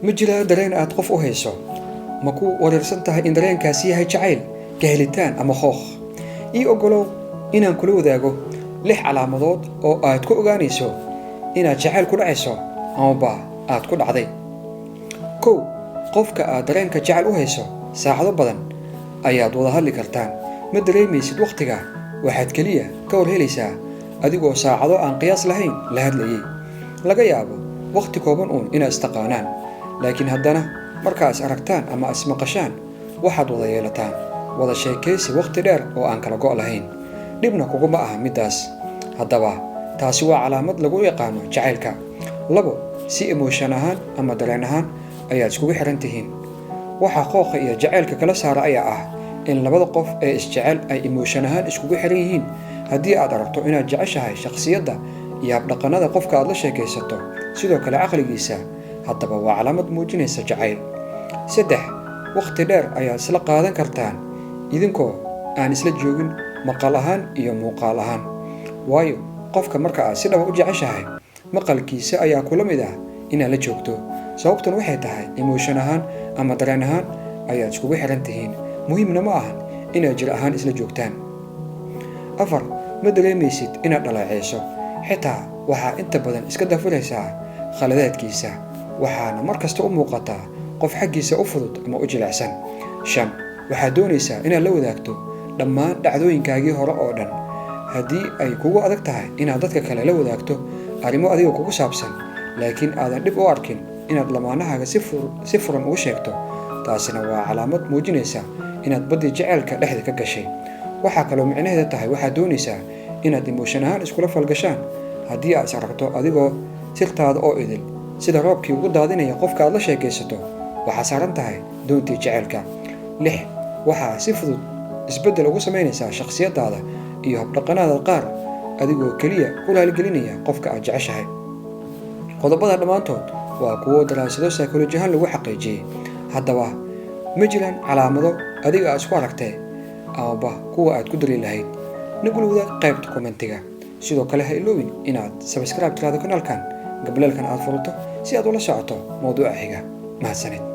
Ma jiraa dareen aad qof u hayso? Ma ku wareersan tahay in dareenkaasi yahay jacayl, ka helitaan ama khooq? Ii oggolow inaan kula wadaago 6 calaamadood oo aad ku ogaanayso inaad jacayl ku dhacayso amaba aad ku dhacday. 1, qofka aad dareenka jacayl u hayso saacado badan ayaad wada hadli kartaan. Ma dareemaysid waqtiga, waxaad keliya ka war helaysaa adigoo saacado aan qiyaas lahayn la hadlayay. Laga yaabo waqti kooban uun inaad istaqaanaan, laakiin haddana markaa is aragtaan ama ismaqashaan waxaad wada yeelataan wada sheekaysi waqti dheer oo aan kala go' lahayn. Dhibna kuguma aha middaas. Haddaba taasi waa calaamad lagu yaqaano jacaylka. 2, si emotion ahaan ama dareen ahaan ayaad iskugu xiran tihiin. Waxa qooqa iyo jacaylka kala saara ayaa ah in labada qof ee isjecel ay emotion ahaan iskugu xiran yihiin. Haddii aad aragto inaad jeceshahay shakhsiyadda iyo habdhaqannada qofka aad la sheekaysato, sidoo kale caqligiisa, haddaba waa calaamad muujinaysa jacayl. 3, waqti dheer ayaad isla qaadan kartaan idinkoo aan isla joogin maqal ahaan iyo muuqaal ahaan. Waayo qofka marka aad si dhaba u jeceshahay, maqalkiisa ayaa kula mid ah inaad la joogto. Sababtuna waxay tahay emotion ahaan ama dareen ahaan ayaad iskugu xiran tihiin. Muhiimna ma ahan inaad jir ahaan isla joogtaan. 4, ma dareemaysid inaad dhaleecayso. Xitaa waxaa inta badan iska dafiraysaa khaladaadkiisa, waxaana mar kasta u muuqataa qof xaggiisa u fudud ama u jilicsan. 5, waxaad doonaysaa inaad la wadaagto dhammaan dhacdooyinkaagii hore oo dhan. Haddii ay kugu adag tahay inaad dadka kale la wadaagto arrimo adiga kugu saabsan, laakiin aadan dhib u arkin inaad lamaanahaaga si furan ugu sheegto, taasina waa calaamad muujinaysa inaad baddii jaceylka dhexda ka gashay. Waxaa kaloo micnaheeda tahay waxaad doonaysaa inaad emotion ahaan iskula falgashaan. Haddii aad is aragto adigoo sirtaada oo idil sida roobkii ugu daadinaya qofka aad la sheekaysato, waxaa saaran tahay doontii jaceylka. 6, waxaa si fudud isbeddel ugu samaynaysaa shakhsiyaddaada iyo habdhaqannada qaar adigoo keliya ku raaligelinaya qofka aad jeceshahay. Qodobada dhammaantood waa kuwo daraasado psychology ahaan lagu xaqiijiyey. Haddaba ma jiraan calaamado adiga aad isku aragtay amaba kuwa aad ku dari lahayd? Nagula wadaag qaybta comment-iga. Sidoo kale ha iloobin inaad subscribe tiraahdo kanaalkan, gambaleelkan aad furato si aad ula socoto mowduuca xiga. Mahadsanid.